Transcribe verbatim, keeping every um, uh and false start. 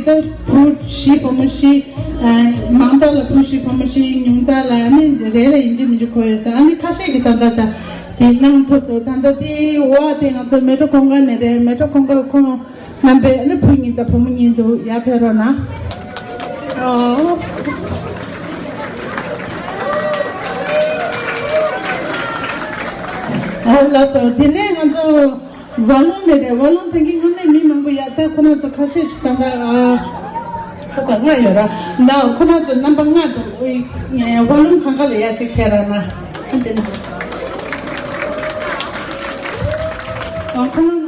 བུ་བཞི་བུ་མོ་བཞི། ཨ། མང་དག་ལ་བུ་བཞི་བུ་མོ་བཞི། ཉུང་དག་ལ་ཨ་ནི་རེ་རེ་ཡིན་གཅིག་མིན་གཅིག་གོ་ཡོད་ས། ཨ་ནི་ཁ་ཤས་ཀྱིས་ད་ལྟ་ད་དེ་གནང་ཐུབ་འདུག་ད་ལྟ་དེའི་འོག་དེ་ང་ཚོ་མལ་གྲོ་གུང་དཀར་ནས་རེད། མལ་གྲོ་གུང་དཀར་ཁོང་རྣམ་པས་ཨ་ནི་བུ་གཉིས་དང་བུ་མོ་གཉིས་འདུག་ཡར་ཕེབས་རོགས་གནང་། ཨོ། ཨ། ལགས་སོ། དེ་ནས་ང་ཚོ་ཝ་ལུང་ནས་རེད། ཝ་ལུང་དེང་གི་དངོས་གནས་མི་མང་པོ་ཡོད། ད་ཁོ་རང་ཚོ་ཁ་ཤས་ཤིག་ད་ལྟ། ཨ། ཁོ་ཚོ་ལྔ་ཡོད་ར། ད་ཁོ་རང་ཚོ་རྣམ་པ་ལྔ་དང་། ཨེ། ཝ་ལུང་གང་ག་ལ་ཡར་གཅིག་ཕེབས་རོགས་གནང་། ཨ། དེ་ནས། ཨ། ཁོ་རང་